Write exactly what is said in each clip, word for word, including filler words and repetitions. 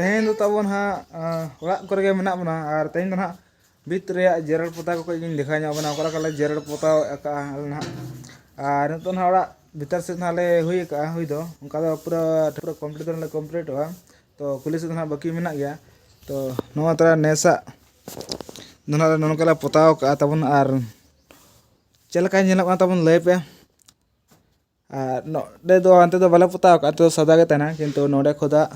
ᱛᱮᱦᱮᱧ ᱫᱚ ᱛᱟᱵᱚᱱ ᱦᱟᱸᱜ ᱚᱲᱟᱜ ᱠᱚᱨᱮ ᱜᱮ ᱢᱮᱱᱟᱜ ᱵᱚᱱᱟ᱾ ᱟᱨ ᱛᱮᱦᱮᱧ ᱫᱚ ᱦᱟᱸᱜ ᱵᱷᱤᱛ ᱨᱮᱭᱟᱜ ᱡᱮᱨᱮᱲ ᱯᱚᱛᱟᱣ ᱠᱚ ᱠᱟᱹᱡ ᱞᱤᱧ ᱫᱮᱠᱷᱟᱣ ᱧᱚᱜ ᱟᱵᱚᱱᱟ, ᱚᱠᱟ ᱞᱮᱠᱟ ᱞᱮ ᱡᱮᱨᱮᱲ ᱯᱚᱛᱟᱣ ᱟᱠᱟᱜᱼᱟ ᱟᱞᱮ ᱱᱟᱦᱟᱜ᱾ ᱟᱨ ᱱᱤᱛᱚᱜ ᱱᱟᱦᱟᱜ ᱚᱲᱟᱜ ᱵᱷᱤᱛᱟᱹᱨ ᱥᱮᱫ ᱱᱟᱦᱟᱜ ᱞᱮ ᱦᱩᱭ ᱟᱠᱟᱜᱼᱟ ᱦᱩᱭ ᱫᱚ, ᱚᱱᱠᱟ ᱫᱚ ᱯᱩᱨᱟᱹ ᱯᱩᱨᱟᱹ ᱠᱚᱢᱯᱞᱤᱴ ᱫᱚ ᱞᱮ ᱠᱚᱢᱯᱞᱤᱴᱚᱜᱼᱟ᱾ ᱛᱚ ᱠᱩᱞᱦᱤ ᱥᱮᱫ ᱫᱚ ᱱᱟᱦᱟᱜ ᱵᱟᱹᱠᱤ ᱢᱮᱱᱟᱜ ᱜᱮᱭᱟ᱾ ᱛᱚ ᱱᱚᱣᱟ ᱛᱟᱨᱟ ᱱᱮᱥᱟᱜ ᱫᱚ ᱱᱟᱦᱟᱜ ᱱᱚᱜᱼᱚ ᱱᱚᱝᱠᱟ ᱞᱮ ᱯᱚᱛᱟᱣ ᱟᱠᱟᱜᱼᱟ ᱛᱟᱵᱚᱱ᱾ ᱟᱨ ᱪᱮᱫ ᱞᱮᱠᱟ ᱧᱮᱞᱚᱜ ᱠᱟᱱᱟ ᱛᱟᱵᱚᱱ ᱞᱟᱹᱭ ᱯᱮ᱾ ᱟᱨ ᱱᱚᱰᱮ ᱫᱚ ᱦᱟᱱᱛᱮ ᱫᱚ ᱵᱟᱞᱮ ᱯᱚᱛᱟᱣ ᱟᱠᱟᱫᱼᱟ, ᱱᱚᱛᱮ ᱫᱚ ᱥᱟᱫᱟ ᱜᱮ ᱛᱟᱦᱮᱱᱟ, ᱠᱤᱱᱛᱩ ᱱᱚᱰᱮ ᱠᱷᱚᱱᱟᱜ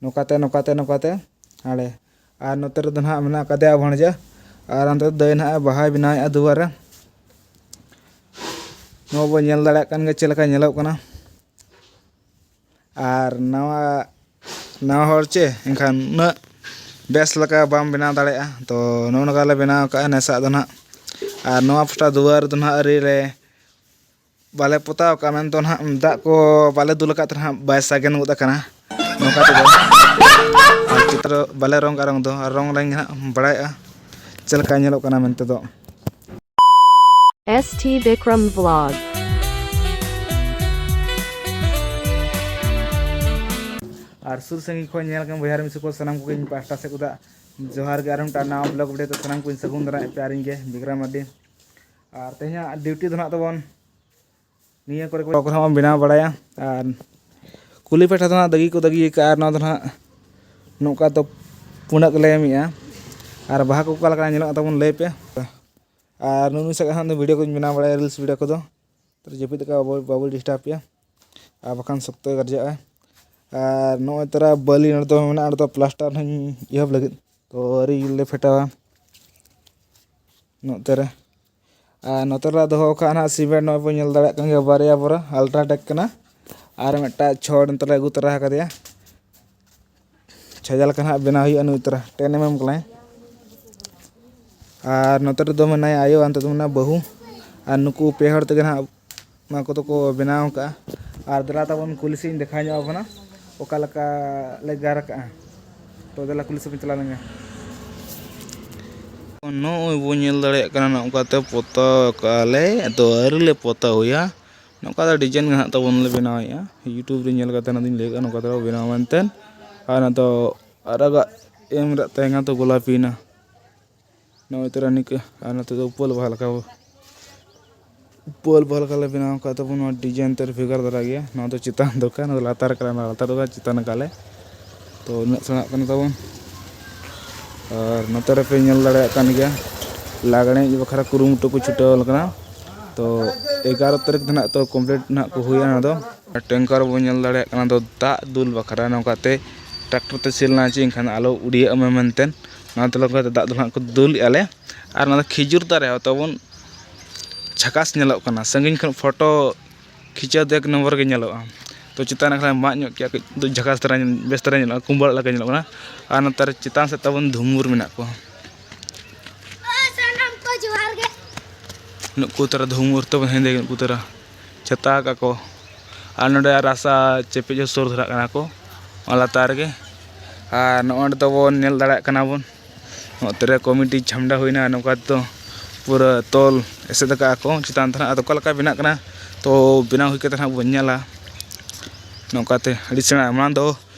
ᱱᱚᱝᱠᱟᱛᱮ ᱱᱚᱝᱠᱟᱛᱮ ᱱᱚᱝᱠᱟᱛᱮ ᱦᱟᱸᱰᱮ᱾ ᱟᱨ ᱱᱚᱛᱮ ᱨᱮᱫᱚ ᱱᱟᱦᱟᱜ ᱢᱮᱱᱟᱜ ᱟᱠᱟᱫᱮᱭᱟ ᱵᱷᱚᱬᱡᱟ᱾ ᱟᱨ ᱚᱱᱛᱮ ᱫᱚ ᱫᱟᱹᱭ ᱱᱟᱦᱟᱜ ᱵᱟᱦᱟᱭ ᱵᱮᱱᱟᱣᱮᱫᱼᱟ ᱫᱩᱣᱟᱹᱨ ᱨᱮ᱾ ᱱᱚᱣᱟ ᱵᱚᱱ ᱧᱮᱞ ᱫᱟᱲᱮᱭᱟᱜ ᱠᱟᱱ ᱜᱮᱭᱟ ᱪᱮᱫ ᱞᱮᱠᱟ ᱧᱮᱞᱚᱜ ᱠᱟᱱᱟ᱾ ᱟᱨ ᱱᱟᱣᱟ ᱱᱟᱣᱟ ᱦᱚᱲ ᱪᱮ ᱮᱱᱠᱷᱟᱱ ᱩᱱᱟᱹᱜ ᱵᱮᱥ ᱞᱮᱠᱟ ᱵᱟᱢ ᱵᱮᱱᱟᱣ ᱫᱟᱲᱮᱭᱟᱜᱼᱟ᱾ ᱛᱚ ᱱᱚᱜᱼᱚ ᱱᱚᱝᱠᱟ ᱞᱮ ᱵᱮᱱᱟᱣ ᱟᱠᱟᱫᱼᱟ ᱱᱮᱥᱟᱜ ᱫᱚ ᱱᱟᱦᱟᱜ᱾ ᱟᱨ ᱱᱚᱣᱟ ᱯᱟᱦᱴᱟ ᱫᱩᱣᱟᱹᱨ ᱫᱚ ᱱᱟᱦᱟᱜ ᱟᱹᱨᱤ ᱞᱮ ᱵᱟᱞᱮ ᱯᱚᱛᱟᱣ ᱟᱠᱟᱫᱼᱟ, ᱢᱮᱱᱫᱚ ᱱᱟᱦᱟᱜ ᱫᱟᱜ ᱠᱚ ᱵᱟᱞᱮ ᱫᱩᱞ ᱟᱠᱟᱫ ᱛᱮ ᱱᱟᱦᱟᱜ ᱵᱟᱭ ᱥᱟᱜᱮᱱ ᱜᱚᱫ ᱟᱠᱟᱱᱟ ᱱᱚᱝᱠᱟ ᱛᱮᱫᱚ᱾ ᱟᱨ ᱪᱤᱛᱨᱚ ᱵᱟᱞᱮ ᱨᱚᱝ ᱟᱠᱟᱫ, ᱨᱚᱝ ᱫᱚ ᱟᱨ ᱨᱚᱝ ᱞᱮᱱ ᱜᱮ ᱱᱟᱦᱟᱜ ᱵᱟᱲᱟᱭᱚᱜᱼᱟ ᱪᱮᱫ ᱞᱮᱠᱟ ᱧᱮᱞᱚᱜ ᱠᱟᱱᱟ ᱢᱮᱱᱛᱮ ᱫᱚ᱾ S T Bikram Vlog. ᱟᱨ ᱥᱩᱨ ᱥᱟᱺᱜᱤᱧ ᱠᱷᱚᱱ ᱧᱮᱞ ᱠᱟᱱ ᱵᱚᱭᱦᱟ ᱨᱮ ᱢᱤᱥᱤ ᱠᱚ ᱥᱟᱱᱟᱢ ᱠᱚᱜᱮ ᱤᱧ ᱯᱟᱦᱴᱟ ᱥᱮᱫ ᱠᱷᱚᱱᱟᱜ ᱡᱚᱦᱟᱨ ᱜᱮ᱾ ᱟᱨ ᱢᱤᱫᱴᱟᱝ ᱱᱟᱣᱟ vlog video ᱛᱮ ᱥᱟᱱᱟᱢ ᱠᱚᱧ ᱥᱟᱹᱜᱩᱱ ᱫᱟᱨᱟᱢᱮᱫ ᱯᱮᱭᱟ ᱟᱨ ᱤᱧ ᱜᱮ ᱵᱤᱠᱨᱚᱢ ᱢᱟᱨᱰᱤ᱾ ᱟᱨ ᱛᱮᱦᱮᱧᱟᱜ duty ᱫᱚ ᱱᱟᱦᱟᱜ ᱛᱟᱵᱚᱱ ᱱᱤᱭᱟᱹ ᱠᱚᱨᱮ ᱠᱚ ᱠᱚᱨᱮ ᱦᱚᱸ ᱵᱮᱱᱟᱣ ᱵᱟᱲᱟᱭᱟ᱾ ᱟᱨ ᱠᱩᱞᱦᱤ ᱯᱟᱦᱴᱟ ᱫᱚ ᱱᱟᱦᱟᱜ ᱫᱟᱜᱤ ᱠᱚ ᱫᱟᱜᱤ ᱟᱠᱟᱫᱼᱟ᱾ ᱟᱨ ᱱᱚᱣᱟ ᱫᱚ ᱱᱟᱦᱟᱜ ᱱᱚᱝᱠᱟ ᱫᱚ ᱯᱩᱸᱰᱟᱜ ᱜᱮᱞᱮ ᱮᱢᱮᱜᱼᱟ᱾ ᱟᱨ ᱵᱟᱦᱟ ᱠᱚ ᱚᱠᱟ ᱞᱮᱠᱟ ᱧᱮᱞᱚᱜᱼᱟ ᱛᱟᱵᱚᱱ ᱞᱟᱹᱭ ᱯᱮ᱾ ᱟᱨ ᱱᱩᱜᱼᱩ ᱱᱩᱭ ᱥᱟᱞᱟᱜ ᱦᱟᱸᱜ video ᱠᱚᱧ ᱵᱮᱱᱟᱣ ᱵᱟᱲᱟᱭᱟ, reels video ᱠᱚᱫᱚ᱾ ᱛᱚ ᱡᱟᱹᱯᱤᱫ ᱟᱠᱟᱫ ᱵᱟᱵᱚ, ᱵᱟᱵᱚ disturb ᱯᱮᱭᱟ, ᱟᱨ ᱵᱟᱠᱷᱟᱱ ᱥᱚᱠᱛᱚᱭ ᱜᱟᱨᱡᱟᱜᱼᱟ᱾ ᱟᱨ ᱱᱚᱜᱼᱚᱭ ᱛᱚᱨᱟ ᱵᱟᱹᱞᱤ ᱱᱚᱰᱮ ᱫᱚ ᱢᱮᱱᱟᱜᱼᱟ, ᱱᱚᱰᱮ ᱫᱚ plaster ᱦᱚᱸᱧ ᱮᱦᱚᱵ ᱞᱟᱹᱜᱤᱫ, ᱛᱚ ᱟᱹᱣᱨᱤ ᱞᱮ ᱯᱷᱮᱴᱟᱣᱟ᱾ ᱱᱚᱛᱮ ᱨᱮ ᱟᱨ ᱱᱚᱛᱮ ᱨᱮ ᱫᱚᱦᱚ ᱠᱟᱜᱼᱟ ᱱᱟᱦᱟᱜ cement, ᱱᱚᱜᱼᱚᱭ ᱵᱚᱱ ᱧᱮᱞ ᱫᱟᱲᱮᱭᱟᱜ ᱠᱟᱱ ᱜᱮᱭᱟ, ᱵᱟᱨᱭᱟ ᱵᱚᱨᱟ Ultratech ᱠᱟᱱᱟ᱾ ᱟᱨ ᱢᱤᱫᱴᱟᱝ ᱪᱷᱚᱲ ᱱᱚᱛᱮ ᱞᱮ ᱟᱹᱜᱩ ᱛᱚᱨᱟ ᱟᱠᱟᱫᱮᱭᱟ᱾ ᱪᱷᱟᱡᱟ ᱞᱮᱠᱟ ᱱᱟᱦᱟᱜ ᱵᱮᱱᱟᱣ ᱦᱩᱭᱩᱜᱼᱟ ᱱᱩᱭ ᱛᱚᱨᱟ, ten mm ᱠᱟᱱᱟᱭ᱾ ᱟᱨ ᱱᱚᱛᱮ ᱨᱮᱫᱚ ᱢᱮᱱᱟᱭᱟ ᱟᱭᱳ, ᱟᱨ ᱱᱚᱛᱮ ᱫᱚ ᱢᱮᱱᱟᱭᱟ ᱵᱟᱹᱦᱩ᱾ ᱟᱨ ᱱᱩᱠᱩ ᱯᱮ ᱦᱚᱲ ᱛᱮᱜᱮ ᱱᱟᱦᱟᱜ ᱱᱚᱣᱟ ᱠᱚᱫᱚ ᱠᱚ ᱵᱮᱱᱟᱣ ᱟᱠᱟᱫᱼᱟ᱾ ᱟᱨ ᱫᱮᱞᱟ ᱛᱟᱵᱚᱱ ᱠᱩᱞᱦᱤ ᱥᱮᱫ ᱤᱧ ᱫᱮᱠᱷᱟᱣ ᱧᱚᱜ ᱟᱵᱚᱱᱟ ᱚᱠᱟ ᱞᱮᱠᱟ ᱞᱮ ᱜᱟᱨ ᱟᱠᱟᱫᱼᱟ᱾ ᱛᱚ ᱫᱮᱞᱟ ᱠᱩᱞᱦᱤ ᱥᱮᱫ ᱵᱚᱱ ᱪᱟᱞᱟᱣ ᱞᱮᱱ ᱜᱮ᱾ ᱱᱚᱜᱼᱚᱭ ᱵᱚᱱ ᱧᱮᱞ ᱫᱟᱲᱮᱭᱟᱜ ᱠᱟᱱᱟ, ᱱᱚᱝᱠᱟᱛᱮ ᱯᱚᱛᱟᱣ ᱟᱠᱟᱫᱼᱟ ᱞᱮ, ᱟᱫᱚ ᱟᱹᱣᱨᱤ ᱞᱮ ᱯᱚᱛᱟᱣ ᱦᱩᱭᱟ᱾ ᱱᱚᱝᱠᱟ ᱫᱚ design ᱜᱮ ᱱᱟᱦᱟᱜ ᱛᱟᱵᱚᱱ ᱞᱮ ᱵᱮᱱᱟᱣᱮᱫᱼᱟ᱾ YouTube ᱨᱮ ᱧᱮᱞ ᱠᱟᱛᱮ ᱱᱟᱜ ᱫᱚᱧ ᱞᱟᱹᱭ ᱠᱟᱜᱼᱟ, ᱱᱚᱝᱠᱟ ᱫᱚ ᱵᱮᱱᱟᱣ ᱢᱮᱱᱛᱮ᱾ ᱟᱨ ᱱᱚᱣᱟ ᱫᱚ ᱟᱨᱟᱜᱟᱜ ᱮᱢ ᱨᱮᱭᱟᱜ ᱛᱟᱦᱮᱸ ᱠᱟᱱᱟ, ᱛᱚ ᱜᱳᱞᱟᱯᱤ ᱮᱱᱟ᱾ ᱱᱚᱜᱼᱚᱭ ᱛᱚᱨᱟ ᱱᱤᱝᱠᱟᱹ᱾ ᱟᱨ ᱱᱚᱛᱮ ᱫᱚ ᱩᱯᱟᱹᱞ ᱵᱟᱦᱟ ᱞᱮᱠᱟ ᱵᱚ, ᱩᱯᱟᱹᱞ ᱵᱟᱦᱟ ᱞᱮᱠᱟ ᱞᱮ ᱵᱮᱱᱟᱣ ᱟᱠᱟᱫ ᱛᱟᱵᱚᱱ᱾ ᱱᱚᱣᱟ design ᱛᱮᱫ ᱵᱷᱮᱜᱟᱨ ᱫᱷᱟᱨᱟ ᱜᱮᱭᱟ᱾ ᱱᱚᱣᱟ ᱫᱚ ᱪᱮᱛᱟᱱ ᱫᱚ ᱠᱟᱱᱟ, ᱱᱚᱣᱟ ᱫᱚ ᱞᱟᱛᱟᱨ ᱠᱟᱱᱟ, ᱱᱚᱣᱟ ᱞᱟᱛᱟᱨ ᱫᱚ ᱪᱮᱛᱟᱱ ᱟᱠᱟᱫ ᱞᱮ᱾ ᱛᱚ ᱩᱱᱟᱹᱜ ᱥᱮᱬᱟᱜ ᱠᱟᱱᱟ ᱛᱟᱵᱚᱱ᱾ ᱟᱨ ᱱᱚᱛᱮ ᱨᱮᱯᱮ ᱧᱮᱞ ᱫᱟᱲᱮᱭᱟᱜ ᱠᱟᱱ ᱜᱮᱭᱟ, ᱞᱟᱜᱽᱬᱮ ᱮᱱᱮᱡ ᱵᱟᱠᱷᱨᱟ ᱠᱩᱨᱩᱢᱩᱴᱩ ᱠᱚ ᱪᱷᱩᱴᱟᱹᱣ ᱟᱠᱟᱱᱟ᱾ ᱛᱚ ᱮᱜᱟᱨᱚ ᱛᱟᱹᱨᱤᱠᱷ ᱫᱚ ᱱᱟᱦᱟᱜ ᱛᱚ complete ᱱᱟᱦᱟᱜ ᱠᱚ ᱦᱩᱭᱟ ᱚᱱᱟ ᱫᱚ᱾ Tanker ᱵᱚᱱ ᱧᱮᱞ ᱫᱟᱲᱮᱭᱟᱜ ᱠᱟᱱᱟ ᱫᱚ ᱫᱟᱜ ᱫᱩᱞ ᱵᱟᱠᱷᱨᱟ, ᱱᱚᱝᱠᱟᱛᱮ tractor ᱛᱮ ᱥᱤ ᱞᱮᱱᱟ ᱪᱮ ᱮᱱᱠᱷᱟᱱ ᱟᱞᱚ ᱩᱰᱤᱭᱟᱹᱜ ᱢᱟ ᱢᱮᱱᱛᱮ, ᱱᱚᱣᱟ ᱛᱮ ᱱᱚᱝᱠᱟᱛᱮ ᱫᱟᱜ ᱫᱩᱞ ᱦᱟᱸᱜ ᱠᱚ ᱫᱩᱞᱮᱜᱼᱟ ᱞᱮ᱾ ᱟᱨ ᱱᱚᱣᱟ ᱫᱚ ᱠᱷᱤᱡᱩᱨ ᱫᱟᱨᱮ ᱦᱚᱸ ᱛᱟᱵᱚᱱ ᱡᱷᱟᱠᱟᱥ ᱧᱮᱞᱚᱜ ᱠᱟᱱᱟ, ᱥᱟᱺᱜᱤᱧ ᱠᱷᱚᱱ ᱯᱷᱳᱴᱳ ᱠᱷᱤᱪᱟᱹᱣ ᱫᱚ ᱮᱠ ᱱᱚᱢᱵᱚᱨ ᱜᱮ ᱧᱮᱞᱚᱜᱼᱟ᱾ ᱛᱚ ᱪᱮᱛᱟᱱ ᱱᱟᱠᱷᱟ ᱢᱟᱜ ᱧᱚᱜ ᱠᱮᱜᱼᱟ, ᱠᱟᱹᱡ ᱫᱚ ᱡᱷᱟᱠᱟᱥ ᱫᱷᱟᱨᱟ, ᱵᱮᱥ ᱫᱷᱟᱨᱟ ᱧᱮᱞᱚᱜᱼᱟ, ᱠᱩᱢᱵᱟᱹ ᱚᱲᱟᱜ ᱞᱮᱠᱟ ᱧᱮᱞᱚᱜ ᱠᱟᱱᱟ᱾ ᱟᱨ ᱱᱚᱛᱮ ᱨᱮ ᱪᱮᱛᱟᱱ ᱥᱮᱫ ᱛᱟᱵᱚᱱ ᱫᱷᱩᱢᱩᱨ ᱢᱮᱱᱟᱜ ᱠᱚᱣᱟ᱾ ᱥᱟᱱᱟᱢ ᱠᱚ ᱡᱚᱦᱟᱨ ᱜᱮ᱾ ᱱᱩᱠᱩ ᱛᱟᱨᱟ ᱫᱷᱩᱢᱩᱨ ᱛᱟᱵᱚᱱ ᱦᱮᱸᱫᱮ ᱜᱮ, ᱱᱩᱠᱩ ᱛᱟᱨᱟ ᱪᱷᱟᱛᱟ ᱠᱟᱜᱼᱟ ᱠᱚ᱾ ᱟᱨ ᱱᱚᱰᱮ ᱨᱟᱥᱟ ᱪᱮᱯᱮᱡ ᱦᱚᱸ ᱥᱩᱨ ᱫᱷᱟᱨᱟᱜ ᱠᱟᱱᱟ ᱠᱚ ᱚᱱᱟ ᱞᱟᱛᱟᱨ ᱨᱮᱜᱮ᱾ ᱟᱨ ᱱᱚᱜᱼᱚᱭ ᱱᱚᱰᱮ ᱛᱟᱵᱚᱱ ᱧᱮᱞ ᱫᱟᱲᱮᱭᱟᱜ ᱠᱟᱱᱟ ᱵᱚᱱ, ᱱᱚᱛᱮ ᱨᱮ ᱠᱚᱢᱤᱴᱤ ᱪᱷᱟᱢᱰᱟ ᱦᱩᱭᱱᱟ, ᱱᱚᱝᱠᱟ ᱛᱮᱫᱚ ᱯᱩᱨᱟᱹ ᱛᱚᱞ ᱮᱥᱮᱫ ᱟᱠᱟᱫᱼᱟ ᱠᱚ᱾ ᱪᱮᱛᱟᱱ ᱫᱷᱟᱨᱟ ᱟᱫᱚ ᱚᱠᱟ ᱞᱮᱠᱟ ᱵᱮᱱᱟᱜ ᱠᱟᱱᱟ, ᱛᱚ ᱵᱮᱱᱟᱣ ᱦᱩᱭ ᱠᱟᱛᱮ ᱱᱟᱦᱟᱜ ᱵᱚᱱ ᱧᱮᱞᱟ᱾ ᱱᱚᱝᱠᱟᱛᱮ ᱟᱹᱰᱤ ᱥᱮᱬᱟ, ᱢᱟᱲᱟᱝ ᱫᱚ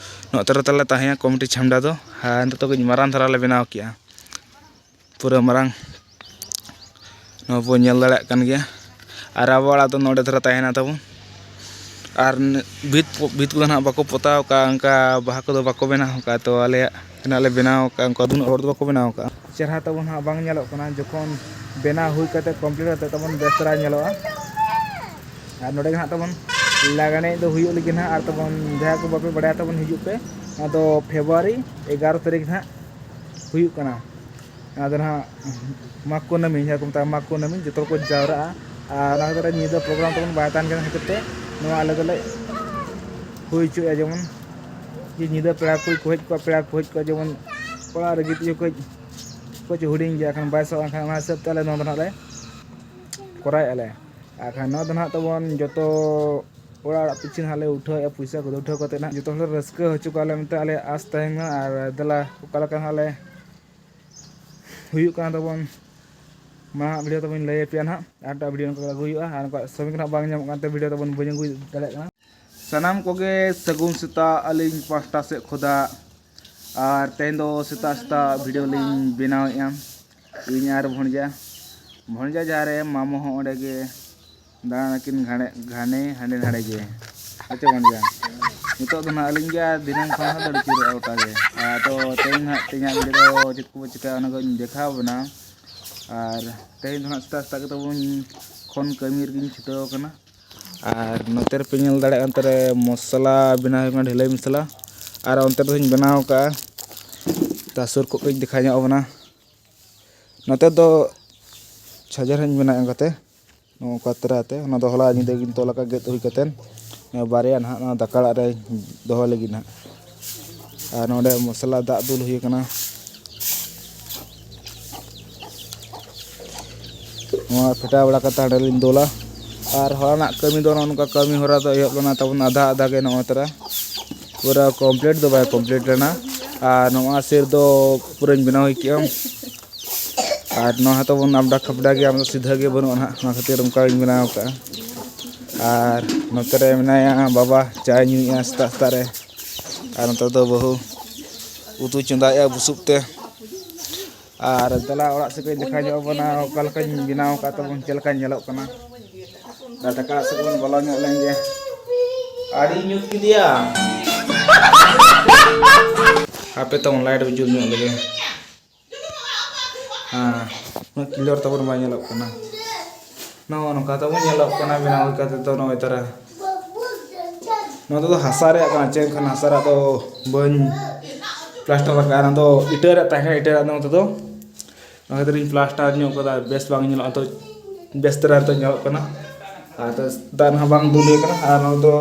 ᱱᱚᱛᱮ ᱨᱮ ᱛᱟᱞᱮ ᱛᱟᱦᱮᱸᱭᱟ ᱠᱚᱢᱤᱴᱤ ᱪᱷᱟᱢᱰᱟ ᱫᱚ, ᱟᱨ ᱱᱤᱛᱚᱜ ᱫᱚ ᱠᱟᱹᱡ ᱢᱟᱨᱟᱝ ᱫᱷᱟᱨᱟ ᱞᱮ ᱵᱮᱱᱟᱣ ᱠᱮᱜᱼᱟ᱾ ᱯᱩᱨᱟᱹ ᱢᱟᱨᱟᱝ ᱱᱚᱣᱟ ᱵᱚᱱ ᱧᱮᱞ ᱫᱟᱲᱮᱭᱟᱜ ᱠᱟᱱ ᱜᱮᱭᱟ᱾ ᱟᱨ ᱟᱵᱚ ᱚᱲᱟᱜ ᱫᱚ ᱱᱚᱰᱮ ᱫᱷᱟᱨᱟ ᱛᱟᱦᱮᱱᱟ ᱛᱟᱵᱚᱱ᱾ ᱟᱨ ᱱ-, ᱵᱷᱤᱛ, ᱵᱷᱤᱛ ᱠᱚᱫᱚ ᱱᱟᱦᱟᱜ ᱵᱟᱠᱚ ᱯᱚᱛᱟᱣ ᱠᱟᱜᱼᱟ, ᱚᱱᱠᱟ ᱵᱟᱦᱟ ᱠᱚᱫᱚ ᱵᱟᱠᱚ ᱵᱮᱱᱟᱣ ᱠᱟᱜᱼᱟ᱾ ᱛᱚ ᱟᱞᱮᱭᱟᱜ ᱱᱟᱦᱟᱜ ᱞᱮ ᱵᱮᱱᱟᱣ ᱠᱟᱜᱼᱟ, ᱚᱱᱠᱟ ᱩᱱᱟᱹᱜ ᱦᱚᱲ ᱫᱚ ᱵᱟᱠᱚ ᱵᱮᱱᱟᱣ ᱠᱟᱜᱼᱟ᱾ ᱪᱮᱦᱨᱟ ᱛᱟᱵᱚᱱ ᱦᱟᱸᱜ ᱵᱟᱝ ᱧᱮᱞᱚᱜ ᱠᱟᱱᱟ, ᱡᱚᱠᱷᱚᱱ ᱵᱮᱱᱟᱣ ᱦᱩᱭ ᱠᱟᱛᱮ complete ᱠᱟᱛᱮ ᱛᱟᱵᱚᱱ ᱵᱮᱥ ᱫᱷᱟᱨᱟ ᱧᱮᱞᱚᱜᱼᱟ᱾ ᱟᱨ ᱱᱚᱰᱮ ᱜᱮ ᱦᱟᱸᱜ ᱛᱟᱵᱚᱱ ᱞᱟᱜᱽᱬᱮ ᱫᱚ ᱦᱩᱭᱩᱜ ᱞᱟᱹᱜᱤᱫ ᱦᱟᱸᱜ᱾ ᱟᱨ ᱛᱟᱵᱚᱱ ᱡᱟᱦᱟᱸᱭ ᱠᱚ ᱵᱟᱯᱮ ᱵᱟᱲᱟᱭᱟ ᱛᱟᱵᱚᱱ ᱦᱤᱡᱩᱜ ᱯᱮ, ᱚᱱᱟ ᱫᱚ ᱯᱷᱮᱵᱽᱨᱩᱣᱟᱨᱤ ᱮᱜᱟᱨᱚ ᱛᱟᱹᱨᱤᱠᱷ ᱦᱟᱸᱜ ᱦᱩᱭᱩᱜ ᱠᱟᱱᱟ᱾ ᱟᱫᱚ ᱱᱟᱦᱟᱜ ᱢᱟᱜᱽ ᱠᱩᱱᱟᱹᱢᱤ, ᱡᱟᱦᱟᱸ ᱠᱚ ᱢᱮᱛᱟᱜᱼᱟ ᱢᱟᱜᱽ ᱠᱩᱱᱟᱹᱢᱤ, ᱡᱚᱛᱚ ᱠᱚ ᱡᱟᱣᱨᱟᱜᱼᱟ᱾ ᱟᱨ ᱚᱱᱟ ᱠᱷᱟᱹᱛᱤᱨ ᱧᱤᱫᱟᱹ program ᱛᱟᱵᱚᱱ ᱵᱟᱭ ᱛᱟᱦᱮᱱ ᱠᱟᱱ ᱠᱷᱟᱹᱛᱤᱨ ᱛᱮ ᱱᱚᱣᱟ ᱟᱞᱮ ᱫᱚᱞᱮ ᱦᱩᱭ ᱦᱚᱪᱚᱭᱮᱫᱼᱟ, ᱡᱮᱢᱚᱱ ᱡᱮ ᱧᱤᱫᱟᱹ ᱯᱮᱲᱟ ᱠᱚ ᱠᱚ ᱦᱮᱡ ᱠᱚᱜᱼᱟ, ᱯᱮᱲᱟ ᱠᱚ ᱦᱮᱡ ᱠᱚᱜᱼᱟ, ᱡᱮᱢᱚᱱ ᱚᱲᱟᱜ ᱨᱮ ᱜᱤᱫᱽᱨᱟᱹ ᱠᱚ ᱠᱚ ᱦᱩᱰᱤᱧ ᱜᱮᱭᱟ, ᱠᱷᱟᱱ ᱵᱟᱭ ᱥᱟᱦᱟᱜᱼᱟ, ᱮᱱᱠᱷᱟᱱ ᱚᱱᱟ ᱦᱤᱥᱟᱹᱵ ᱛᱮ ᱟᱞᱮ ᱱᱚᱣᱟ ᱫᱚ ᱱᱟᱦᱟᱜ ᱞᱮ ᱠᱚᱨᱟᱣᱮᱫᱼᱟ ᱞᱮ᱾ ᱟᱨ ᱠᱷᱟᱱ ᱱᱚᱣᱟ ᱫᱚ ᱱᱟᱦᱟᱜ ᱛᱟᱵᱚᱱ ᱡᱚᱛᱚ ᱚᱲᱟᱜ ᱚᱲᱟᱜ ᱯᱤᱪᱷᱤ ᱱᱟᱦᱟᱜ ᱞᱮ ᱩᱴᱷᱟᱹᱣᱮᱫᱼᱟ, ᱯᱚᱭᱥᱟ ᱠᱚᱫᱚ ᱩᱴᱷᱟᱹᱣ ᱠᱟᱛᱮ ᱱᱟᱦᱟᱜ ᱡᱚᱛᱚ ᱦᱚᱲ ᱞᱮ ᱨᱟᱹᱥᱠᱟᱹ ᱦᱚᱪᱚ ᱠᱚᱣᱟ ᱞᱮ ᱢᱮᱱᱛᱮ ᱟᱞᱮᱭᱟᱜ ᱟᱸᱥ ᱛᱟᱦᱮᱱᱟ᱾ ᱟᱨ ᱫᱮᱞᱟ ᱚᱠᱟ ᱞᱮᱠᱟ ᱱᱟᱦᱟᱜ ᱞᱮ ᱦᱩᱭᱩᱜ ᱠᱟᱱᱟ ᱛᱟᱵᱚᱱ, ᱢᱟᱲᱟᱝ video ᱛᱟᱵᱚᱱ ᱞᱟᱹᱭ ᱟᱯᱮᱭᱟ ᱱᱟᱦᱟᱜ, ᱟᱨ ᱢᱤᱫᱴᱟᱜ video ᱱᱚᱝᱠᱟ ᱟᱹᱜᱩ ᱦᱩᱭᱩᱜᱼᱟ᱾ ᱟᱨ ᱱᱚᱝᱠᱟ ᱥᱚᱢᱚᱭ ᱠᱚ ᱱᱟᱦᱟᱜ ᱵᱟᱝ ᱧᱟᱢᱚᱜ ᱠᱟᱱᱛᱮ video ᱛᱟᱵᱚᱱ ᱵᱟᱹᱧ ᱟᱹᱜᱩ ᱫᱟᱲᱮᱭᱟᱜ ᱠᱟᱱᱟ᱾ ᱥᱟᱱᱟᱢ ᱠᱚᱜᱮ ᱥᱟᱹᱜᱩᱱ ᱥᱮᱛᱟᱜ ᱟᱹᱞᱤᱧ ᱯᱟᱦᱴᱟ ᱥᱮᱫ ᱠᱷᱚᱱᱟᱜ᱾ ᱟᱨ ᱛᱮᱦᱮᱧ ᱫᱚ ᱥᱮᱛᱟᱜ ᱥᱮᱛᱟᱜ ᱵᱷᱤᱰᱤᱭᱳ ᱞᱤᱧ ᱵᱮᱱᱟᱣᱮᱫᱼᱟ, ᱤᱧ ᱟᱨ ᱵᱷᱚᱱᱡᱟ᱾ ᱵᱷᱚᱱᱡᱟ ᱡᱟᱦᱟᱸ ᱨᱮ, ᱢᱟᱢᱚ ᱦᱚᱸ ᱚᱸᱰᱮ ᱜᱮ, ᱫᱟᱬᱟᱱ ᱟᱹᱠᱤᱱ ᱜᱷᱟᱱᱮ ᱜᱷᱟᱱᱮ ᱦᱟᱸᱰᱮ ᱱᱟᱰᱮ ᱜᱮ᱾ ᱟᱪᱪᱷᱟ ᱵᱷᱚᱱᱡᱟ, ᱱᱤᱛᱚᱜ ᱫᱚ ᱱᱟᱦᱟᱜ ᱟᱹᱞᱤᱧ ᱜᱮ, ᱟᱨ ᱫᱷᱤᱱᱟᱹᱝ ᱠᱷᱚᱱ ᱦᱚᱸ ᱫᱟᱹᱲ ᱟᱹᱪᱩᱨᱚᱜᱼᱟ ᱜᱚᱴᱟ ᱜᱮ᱾ ᱟᱨ ᱛᱚ ᱛᱮᱦᱮᱧ ᱱᱟᱦᱟᱜ ᱛᱮᱦᱮᱧᱟᱜ ᱵᱷᱤᱰᱤᱭᱳ ᱫᱚ ᱪᱮᱫ ᱠᱚᱵᱚ ᱪᱤᱠᱟᱹᱭᱟ, ᱚᱱᱟ ᱠᱚᱧ ᱫᱮᱠᱷᱟᱣ ᱟᱵᱚᱱᱟ᱾ ᱟᱨ ᱛᱮᱦᱮᱧ ᱫᱚ ᱱᱟᱦᱟᱜ ᱥᱮᱛᱟᱜ ᱥᱮᱛᱟᱜ ᱜᱮ ᱛᱟᱵᱚᱱ ᱠᱷᱚᱱ ᱠᱟᱹᱢᱤ ᱨᱮᱜᱮᱧ ᱪᱷᱩᱴᱟᱹᱣ ᱟᱠᱟᱱᱟ᱾ ᱟᱨ ᱱᱚᱛᱮ ᱨᱮᱯᱮ ᱧᱮᱞ ᱫᱟᱲᱮᱭᱟᱜᱼᱟ, ᱚᱱᱛᱮ ᱨᱮ ᱢᱚᱥᱞᱟ ᱵᱮᱱᱟᱣ ᱦᱩᱭᱩᱜ ᱠᱟᱱᱟ, ᱰᱷᱟᱹᱞᱟᱹᱭ ᱢᱚᱥᱞᱟ᱾ ᱟᱨ ᱚᱱᱛᱮ ᱨᱮᱫᱚᱧ ᱵᱮᱱᱟᱣ ᱠᱟᱜᱼᱟ, ᱛᱟ ᱥᱩᱨ ᱠᱚ ᱠᱟᱹᱡ ᱫᱮᱠᱷᱟᱣ ᱧᱚᱜ ᱟᱵᱚᱱᱟ᱾ ᱱᱚᱛᱮ ᱫᱚ ᱪᱷᱟᱡᱟᱨ ᱦᱚᱸᱧ ᱵᱮᱱᱟᱣ ᱮᱢ ᱠᱟᱛᱮ, ᱱᱚᱝᱠᱟ ᱛᱟᱨᱟ ᱛᱮ, ᱚᱱᱟ ᱫᱚ ᱦᱚᱞᱟ ᱧᱤᱫᱟᱹ ᱜᱤᱧ ᱛᱚᱞ ᱟᱠᱟᱫ, ᱜᱮᱫ ᱦᱩᱭ ᱠᱟᱛᱮ, ᱱᱚᱣᱟ ᱵᱟᱨᱭᱟ ᱱᱟᱦᱟᱜ ᱱᱚᱣᱟ ᱫᱟᱠᱟ ᱚᱲᱟᱜ ᱨᱮ ᱫᱚᱦᱚ ᱞᱟᱹᱜᱤᱫ ᱱᱟᱦᱟᱜ᱾ ᱟᱨ ᱱᱚᱰᱮ ᱢᱚᱥᱞᱟ ᱫᱟᱜ ᱫᱩᱞ ᱦᱩᱭ ᱟᱠᱟᱱᱟ᱾ ᱱᱚᱣᱟ ᱯᱷᱮᱴᱟᱣ ᱵᱟᱲᱟ ᱠᱟᱛᱮ ᱦᱟᱸᱰᱮ ᱞᱤᱧ ᱫᱩᱞᱟ᱾ ᱟᱨ ᱦᱚᱞᱟᱱᱟᱜ ᱠᱟᱹᱢᱤ ᱫᱚ ᱱᱚᱜᱼᱚ ᱱᱚᱝᱠᱟ ᱠᱟᱹᱢᱤ ᱦᱚᱨᱟ ᱫᱚ ᱮᱦᱚᱵ ᱞᱮᱱᱟ ᱛᱟᱵᱚᱱ ᱟᱫᱷᱟ ᱟᱫᱷᱟ ᱜᱮ ᱱᱚᱜᱼᱚ ᱛᱟᱨᱟ᱾ ᱯᱩᱨᱟᱹ ᱠᱚᱢᱯᱞᱤᱴ ᱫᱚ ᱵᱟᱭ ᱠᱚᱢᱯᱞᱤᱴ ᱞᱮᱱᱟ᱾ ᱟᱨ ᱱᱚᱣᱟ ᱥᱮᱨ ᱫᱚ ᱯᱩᱨᱟᱹᱧ ᱵᱮᱱᱟᱣ ᱦᱩᱭ ᱠᱮᱜᱼᱟ᱾ ᱟᱨ ᱱᱚᱣᱟ ᱦᱚᱸ ᱛᱟᱵᱚᱱ ᱟᱢᱰᱟ ᱠᱷᱟᱯᱰᱟ ᱜᱮ, ᱟᱢ ᱫᱚ ᱥᱤᱫᱷᱟᱹ ᱜᱮ ᱵᱟᱹᱱᱩᱜᱼᱟ ᱱᱟᱦᱟᱜ, ᱚᱱᱟ ᱠᱷᱟᱹᱛᱤᱨ ᱚᱱᱠᱟᱧ ᱵᱮᱱᱟᱣ ᱠᱟᱜᱼᱟ᱾ ᱟᱨ ᱱᱚᱛᱮ ᱨᱮ ᱢᱮᱱᱟᱭᱟ ᱵᱟᱵᱟ, ᱪᱟᱭ ᱧᱩᱭᱮᱜᱼᱟ ᱥᱮᱛᱟᱜ ᱥᱮᱛᱟᱜ ᱨᱮ᱾ ᱟᱨ ᱱᱚᱛᱮ ᱫᱚ ᱵᱟᱹᱦᱩ ᱩᱛᱩ ᱪᱚᱸᱫᱟᱭᱮᱜᱼᱟ ᱵᱩᱥᱩᱵ ᱛᱮ᱾ ᱟᱨ ᱫᱮᱞᱟ ᱚᱲᱟᱜ ᱥᱮᱫ ᱠᱟᱹᱡ ᱫᱮᱠᱷᱟᱣ ᱧᱚᱜ ᱟᱵᱚᱱᱟ, ᱚᱠᱟ ᱞᱮᱠᱟᱧ ᱵᱮᱱᱟᱣ ᱟᱠᱟᱫ ᱛᱟᱵᱚᱱ, ᱪᱮᱫ ᱞᱮᱠᱟ ᱧᱮᱞᱚᱜ ᱠᱟᱱᱟ᱾ ᱟᱨ ᱫᱟᱠᱟ ᱥᱮᱫ ᱵᱚᱱ ᱵᱚᱞᱚ ᱧᱚᱜ ᱞᱮᱱ ᱜᱮ᱾ ᱟᱹᱰᱤ ᱧᱩᱛ ᱠᱮᱫᱮᱭᱟ᱾ ᱦᱟᱯᱮ ᱛᱟᱵᱚᱱ ᱞᱟᱭᱤᱴ ᱵᱚ ᱡᱩᱞ ᱧᱚᱜ ᱞᱮᱜᱮ᱾ ᱦᱮᱸ, ᱩᱱᱟᱹᱜ ᱠᱞᱤᱭᱟᱨ ᱛᱟᱵᱚᱱ ᱵᱟᱭ ᱧᱮᱞᱚᱜ ᱠᱟᱱᱟ᱾ ᱱᱚᱜᱼᱚ ᱱᱚᱝᱠᱟ ᱛᱟᱵᱚᱱ ᱧᱮᱞᱚᱜ ᱠᱟᱱᱟ ᱵᱮᱱᱟᱣ ᱞᱮᱠᱟ ᱛᱮᱫᱚ ᱱᱚᱜᱼᱚᱭ ᱛᱟᱨᱟ᱾ ᱱᱚᱣᱟ ᱫᱚ ᱦᱟᱥᱟ ᱨᱮᱭᱟᱜ ᱠᱟᱱᱟ, ᱪᱮᱫ ᱠᱷᱟᱱ ᱦᱟᱥᱟ ᱨᱮᱭᱟᱜ ᱫᱚ ᱵᱟᱹᱧ ᱯᱞᱟᱥᱴᱟᱨ ᱟᱠᱟᱫᱼᱟ᱾ ᱚᱱᱟ ᱫᱚ ᱤᱴᱟᱹ ᱨᱮᱭᱟᱜ ᱛᱟᱦᱮᱸ ᱠᱟᱱᱟ, ᱤᱴᱟᱹ ᱨᱮᱭᱟᱜ ᱫᱚ ᱱᱚᱛᱮ ᱫᱚ᱾ ᱚᱱᱟ ᱠᱷᱟᱹᱛᱤᱨ ᱤᱧ ᱯᱞᱟᱥᱴᱟᱨ ᱧᱚᱜ ᱠᱟᱫᱟ, ᱵᱮᱥ ᱵᱟᱝ ᱧᱮᱞᱚᱜᱼᱟ ᱛᱚ, ᱵᱮᱥ ᱫᱷᱟᱨᱟ ᱱᱤᱛᱚᱜ ᱧᱮᱞᱚᱜ ᱠᱟᱱᱟ᱾ ᱟᱨ ᱫᱟᱜ ᱦᱚᱸ ᱵᱟᱝ ᱫᱩᱞ ᱦᱩᱭ ᱠᱟᱱᱟ᱾ ᱟᱨ ᱱᱚᱣᱟ ᱫᱚ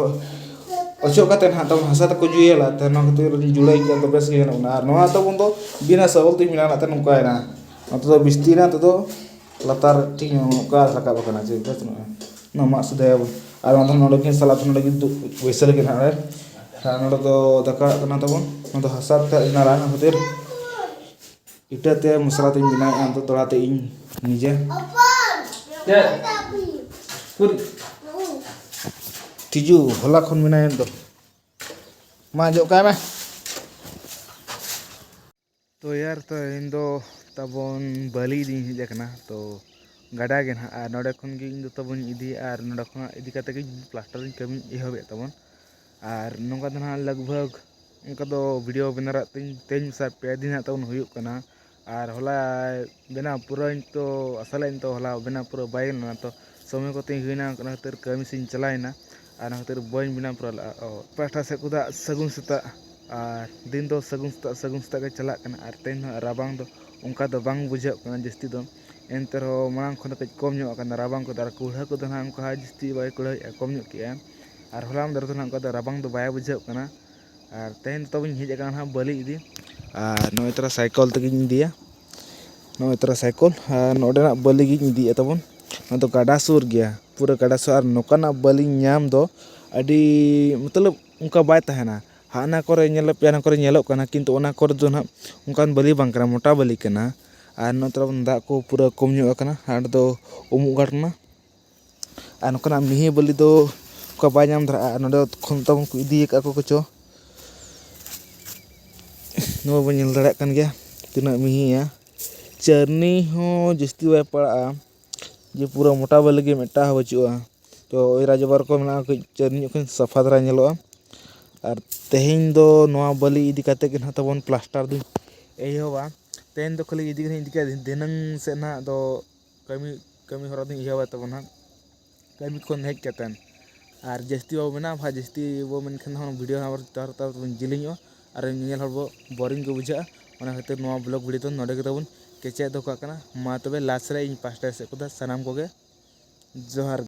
ᱚᱪᱚᱜ ᱠᱟᱛᱮ ᱱᱟᱦᱟᱜ ᱛᱟᱵᱚᱱ ᱦᱟᱥᱟ ᱛᱮᱠᱚ ᱡᱩᱭᱟᱹᱞᱟ, ᱛᱟᱦᱮᱸ ᱱᱚᱣᱟ ᱠᱷᱟᱹᱛᱤᱨ ᱡᱩᱲᱟᱹᱭ ᱜᱮᱭᱟ, ᱫᱚ ᱵᱮᱥ ᱜᱮ ᱧᱮᱞᱚᱜ ᱠᱟᱱᱟ᱾ ᱟᱨ ᱱᱚᱣᱟ ᱛᱟᱵᱚᱱ ᱫᱚ ᱵᱤᱱᱟᱹ ᱥᱟᱵᱚᱞ ᱛᱮᱧ ᱵᱮᱱᱟᱣ ᱞᱮᱫ ᱛᱟᱦᱮᱸ, ᱱᱚᱝᱠᱟᱭᱮᱱᱟ᱾ ᱱᱚᱛᱮ ᱫᱚ ᱵᱤᱥᱛᱤᱭᱮᱱᱟ, ᱱᱚᱛᱮ ᱫᱚ ᱞᱟᱛᱟᱨ ᱴᱷᱤᱠ ᱧᱚᱜ ᱱᱚᱝᱠᱟ ᱨᱟᱠᱟᱵ ᱟᱠᱟᱱᱟ, ᱡᱮ ᱵᱮᱥ ᱧᱚᱜ᱾ ᱱᱚᱣᱟ ᱢᱟᱜ ᱥᱩᱫᱷᱟᱹᱭᱟᱵᱚᱱ᱾ ᱟᱨ ᱱᱚᱣᱟ ᱫᱚ ᱱᱚᱰᱮ ᱜᱮ ᱥᱟᱞᱟ ᱛᱮ ᱱᱚᱰᱮ ᱜᱮ ᱫᱩ-, ᱵᱟᱹᱭᱥᱟᱹᱣ ᱞᱟᱹᱜᱤᱫ ᱱᱟᱦᱟᱜ ᱚᱸᱰᱮ᱾ ᱟᱨ ᱱᱚᱰᱮ ᱫᱚ ᱫᱟᱠᱟ ᱠᱟᱱᱟ ᱛᱟᱵᱚᱱ, ᱱᱚᱣᱟ ᱫᱚ ᱦᱟᱥᱟ ᱛᱮ ᱱᱟᱞᱟ, ᱚᱱᱟ ᱠᱷᱟᱹᱛᱤᱨ ᱤᱴᱟᱹ ᱛᱮ ᱢᱚᱥᱞᱟ ᱛᱮᱧ ᱵᱮᱱᱟᱣᱮᱫᱼᱟ, ᱱᱤᱛᱚᱜ ᱛᱚᱲᱟ ᱛᱮ ᱤᱧ ᱱᱤᱡᱮ᱾ ᱪᱮᱫ? ᱩᱠᱩᱨ? ᱛᱤᱡᱩ ᱦᱚᱞᱟ ᱠᱷᱚᱱ ᱢᱮᱱᱟᱭᱟ ᱫᱚ᱾ ᱢᱟ ᱚᱡᱚᱜ ᱠᱟᱭ ᱢᱮ᱾ ᱛᱚ ᱭᱟᱨ, ᱛᱚ ᱤᱧ ᱫᱚ ᱛᱟᱵᱚᱱ ᱵᱟᱹᱞᱤ ᱤᱫᱤᱧ ᱦᱮᱡ ᱟᱠᱟᱱᱟ᱾ ᱛᱚ ᱜᱟᱰᱟ ᱜᱮ ᱱᱟᱦᱟᱜ, ᱟᱨ ᱱᱚᱰᱮ ᱠᱷᱚᱱ ᱜᱮ ᱤᱧ ᱫᱚ ᱛᱟᱵᱚᱱ ᱤᱫᱤᱭᱟ, ᱟᱨ ᱱᱚᱰᱮ ᱠᱷᱚᱱᱟᱜ ᱤᱫᱤ ᱠᱟᱛᱮ ᱜᱮ ᱯᱞᱟᱥᱴᱟᱨᱤᱝ ᱠᱟᱹᱢᱤᱧ ᱮᱦᱚᱵᱮᱫ ᱛᱟᱵᱚᱱ᱾ ᱟᱨ ᱱᱚᱝᱠᱟ ᱫᱚ ᱱᱟᱦᱟᱜ ᱞᱟᱜᱽ ᱵᱷᱟᱜᱽ ᱚᱱᱠᱟ ᱫᱚ ᱵᱷᱤᱰᱤᱭᱳ ᱵᱮᱱᱟᱣ ᱨᱮᱭᱟᱜ ᱛᱤᱧ ᱛᱮᱦᱮᱧ ᱢᱮᱥᱟ ᱯᱮ ᱫᱤᱱ ᱦᱟᱸᱜ ᱛᱟᱵᱚᱱ ᱦᱩᱭᱩᱜ ᱠᱟᱱᱟ᱾ ᱟᱨ ᱦᱚᱞᱟ ᱵᱮᱱᱟᱣ ᱯᱩᱨᱟᱹᱣ ᱛᱚ ᱟᱥᱟ ᱞᱮᱫ ᱛᱚ ᱦᱚᱞᱟ ᱵᱮᱱᱟᱣ ᱯᱩᱨᱟᱹᱣ ᱵᱟᱭ ᱜᱟᱱ ᱞᱮᱱᱟ, ᱛᱚ ᱥᱚᱢᱚᱭ ᱠᱚᱛᱮᱧ ᱦᱩᱭᱱᱟ, ᱚᱱᱟ ᱠᱷᱟᱹᱛᱤᱨ ᱠᱟᱹᱢᱤ ᱥᱮᱫ ᱤᱧ ᱪᱟᱞᱟᱣᱮᱱᱟ᱾ ᱟᱨ ᱚᱱᱟ ᱠᱷᱟᱹᱛᱤᱨ ᱵᱟᱹᱧ ᱵᱮᱱᱟᱣ ᱯᱩᱨᱟᱹᱣ ᱞᱮᱫᱼᱟ᱾ ᱚ, ᱯᱟᱦᱴᱟ ᱥᱮᱫ ᱠᱷᱚᱱᱟᱜ ᱥᱟᱹᱜᱩᱱ ᱥᱮᱛᱟᱜ᱾ ᱟᱨ ᱫᱤᱱ ᱫᱚ ᱥᱟᱹᱜᱩᱱ ᱥᱮᱛᱟᱜ, ᱥᱟᱹᱜᱩᱱ ᱥᱮᱛᱟᱜ ᱜᱮ ᱪᱟᱞᱟᱜ ᱠᱟᱱᱟ᱾ ᱟᱨ ᱛᱮᱦᱮᱧ ᱫᱚ ᱦᱟᱸᱜ ᱨᱟᱵᱟᱝ ᱫᱚ ᱚᱱᱠᱟ ᱫᱚ ᱵᱟᱝ ᱵᱩᱡᱷᱟᱹᱜ ᱠᱟᱱᱟ ᱡᱟᱹᱥᱛᱤ ᱫᱚ᱾ ᱮᱱᱛᱮ ᱨᱮᱦᱚᱸ ᱢᱟᱲᱟᱝ ᱠᱷᱚᱱ ᱫᱚ ᱠᱟᱹᱡ ᱠᱚᱢ ᱧᱚᱜ ᱟᱠᱟᱱᱟ ᱨᱟᱵᱟᱝ ᱠᱚᱫᱚ᱾ ᱟᱨ ᱠᱩᱲᱦᱟᱹ ᱠᱚᱫᱚ ᱱᱟᱦᱟᱜ ᱚᱱᱠᱟ ᱡᱟᱹᱥᱛᱤ ᱵᱟᱭ ᱠᱩᱲᱦᱟᱹᱣᱮᱫᱼᱟ, ᱠᱚᱢ ᱧᱚᱜ ᱠᱮᱜᱼᱟ᱾ ᱟᱨ ᱦᱚᱞᱟ ᱢᱟᱫᱷᱮᱨ ᱫᱚ ᱱᱟᱦᱟᱜ ᱚᱱᱠᱟ ᱫᱚ ᱨᱟᱵᱟᱝ ᱫᱚ ᱵᱟᱭ ᱵᱩᱡᱷᱟᱹᱜ ᱠᱟᱱᱟ᱾ ᱟᱨ ᱛᱮᱦᱮᱧ ᱫᱚ ᱛᱟᱵᱚᱱ ᱦᱮᱡ ᱟᱠᱟᱱᱟ ᱱᱟᱦᱟᱜ ᱵᱟᱹᱞᱤ ᱤᱫᱤ᱾ ᱟᱨ ᱱᱚᱜᱼᱚᱭ ᱛᱚᱨᱟ ᱥᱟᱭᱠᱮᱞ ᱛᱮᱜᱮᱧ ᱤᱫᱤᱭᱟ, ᱱᱚᱜᱼᱚᱭ ᱛᱚᱨᱟ ᱥᱟᱭᱠᱮᱞ᱾ ᱟᱨ ᱱᱚᱸᱰᱮᱱᱟᱜ ᱵᱟᱹᱞᱤ ᱜᱤᱧ ᱤᱫᱤᱭᱮᱫᱼᱟ ᱛᱟᱵᱚᱱ᱾ ᱱᱚᱣᱟ ᱫᱚ ᱜᱟᱰᱟ ᱥᱩᱨ ᱜᱮᱭᱟ, ᱯᱩᱨᱟᱹ ᱜᱟᱰᱟ ᱥᱩᱨ᱾ ᱟᱨ ᱱᱚᱝᱠᱟᱱᱟᱜ ᱵᱟᱹᱞᱤ ᱧᱟᱢ ᱫᱚ ᱟᱹᱰᱤ, ᱢᱚᱛᱞᱚᱵ, ᱚᱱᱠᱟ ᱵᱟᱭ ᱛᱟᱦᱮᱱᱟ᱾ ᱦᱟᱱᱟ ᱠᱚᱨᱮ ᱧᱮᱞᱚᱜ, ᱯᱮᱭᱟ ᱠᱚᱨᱮ ᱧᱮᱞᱚᱜ ᱠᱟᱱᱟ, ᱠᱤᱱᱛᱩ ᱚᱱᱟ ᱠᱚᱨᱮ ᱫᱚ ᱱᱟᱦᱟᱜ ᱚᱱᱠᱟᱱ ᱵᱟᱹᱞᱤ ᱵᱟᱝ ᱠᱟᱱᱟ, ᱢᱚᱴᱟ ᱵᱟᱹᱞᱤ ᱠᱟᱱᱟ᱾ ᱟᱨ ᱱᱚᱛᱮ ᱫᱟᱜ ᱠᱚ ᱯᱩᱨᱟᱹ ᱠᱚᱢ ᱧᱚᱜ ᱟᱠᱟᱱᱟ, ᱦᱟᱴ ᱫᱚ ᱩᱢᱩᱜ ᱜᱷᱟᱴ ᱮᱱᱟ᱾ ᱟᱨ ᱱᱚᱝᱠᱟᱱᱟᱜ ᱢᱤᱦᱤ ᱵᱟᱹᱞᱤ ᱫᱚ ᱚᱠᱟ ᱵᱟᱭ ᱧᱟᱢ ᱫᱷᱟᱨᱟᱜᱼᱟ᱾ ᱟᱨ ᱱᱚᱸᱰᱮ ᱠᱷᱚᱱ ᱛᱟᱵᱚᱱ ᱠᱚ ᱤᱫᱤ ᱟᱠᱟᱫ ᱠᱚ ᱠᱚᱪᱚ᱾ ᱱᱚᱣᱟ ᱵᱚᱱ ᱧᱮᱞ ᱫᱟᱲᱮᱭᱟᱜ ᱠᱟᱱ ᱜᱮᱭᱟ ᱛᱤᱱᱟᱹᱜ ᱢᱤᱦᱤᱭᱟ᱾ ᱪᱟᱹᱨᱱᱤ ᱦᱚᱸ ᱡᱟᱹᱥᱛᱤ ᱵᱟᱭ ᱯᱟᱲᱟᱜᱼᱟ, ᱡᱮ ᱯᱩᱨᱟᱹ ᱢᱚᱴᱟ ᱵᱟᱹᱞᱤ ᱜᱮ ᱢᱤᱫᱴᱟᱝ ᱦᱚᱸ ᱵᱟᱹᱪᱩᱜᱼᱟ᱾ ᱛᱚ ᱳᱭ ᱨᱟᱡᱽ ᱵᱟᱵᱟᱨ ᱠᱚ ᱢᱮᱱᱟᱜᱼᱟ, ᱠᱟᱹᱡ ᱪᱟᱹᱨᱱᱤ ᱧᱚᱜ ᱠᱷᱚᱱ ᱥᱟᱯᱷᱟ ᱫᱷᱟᱨᱟ ᱧᱮᱞᱚᱜᱼᱟ᱾ ᱟᱨ ᱛᱮᱦᱮᱧ ᱫᱚ ᱱᱚᱣᱟ ᱵᱟᱹᱞᱤ ᱤᱫᱤ ᱠᱟᱛᱮ ᱜᱮ ᱱᱟᱦᱟᱜ ᱛᱟᱵᱚᱱ ᱯᱞᱟᱥᱴᱟᱨ ᱫᱚᱧ ᱮᱦᱚᱵᱟ᱾ ᱛᱮᱦᱮᱧ ᱫᱚ ᱠᱷᱟᱹᱞᱤ ᱤᱫᱤ ᱠᱟᱛᱮ ᱤᱫᱤ ᱠᱟᱜᱼᱟ, ᱫᱷᱤᱱᱟᱹᱝ ᱥᱮᱫ ᱱᱟᱦᱟᱜ ᱫᱚ ᱠᱟᱹᱢᱤ, ᱠᱟᱹᱢᱤ ᱦᱚᱨᱟ ᱫᱚᱧ ᱮᱦᱚᱵᱟ ᱛᱟᱵᱚᱱ ᱦᱟᱸᱜ᱾ ᱠᱟᱹᱢᱤ ᱠᱷᱚᱱ ᱦᱮᱡ ᱠᱟᱛᱮᱱ᱾ ᱟᱨ ᱡᱟᱹᱥᱛᱤ ᱵᱟᱵᱚ ᱢᱮᱱᱟ, ᱵᱟᱠᱷᱟᱡ ᱡᱟᱹᱥᱛᱤ ᱵᱚ ᱢᱮᱱᱠᱷᱟᱱ ᱫᱚ ᱦᱟᱸᱜ ᱵᱷᱤᱰᱤᱭᱳ ᱦᱚᱸ ᱟᱵᱟᱨ ᱛᱟᱨ ᱛᱟᱨ ᱛᱮᱵᱚᱱ ᱡᱤᱞᱤᱧᱚᱜᱼᱟ᱾ ᱟᱨ ᱧᱮᱧᱮᱞ ᱦᱚᱲ ᱵᱚ ᱵᱳᱨᱤᱝ ᱠᱚ ᱵᱩᱡᱷᱟᱹᱜᱼᱟ᱾ ᱚᱱᱟ ᱠᱷᱟᱹᱛᱤᱨ ᱱᱚᱣᱟ ᱵᱞᱚᱜ ᱵᱷᱤᱰᱤᱭᱳ ᱫᱚ ᱱᱚᱰᱮ ᱜᱮ ᱛᱟᱵᱚᱱ ᱠᱮᱪᱮᱫ ᱫᱚᱦᱚ ᱠᱟᱜ ᱠᱟᱱᱟ᱾ ᱢᱟ ᱛᱚᱵᱮ ᱞᱟᱥ ᱨᱮ ᱤᱧ ᱯᱟᱥᱴᱟ ᱥᱮᱫ ᱠᱷᱚᱱ ᱫᱚ ᱥᱟᱱᱟᱢ ᱠᱚᱜᱮ ᱡᱚᱦᱟᱨ ᱜᱮ᱾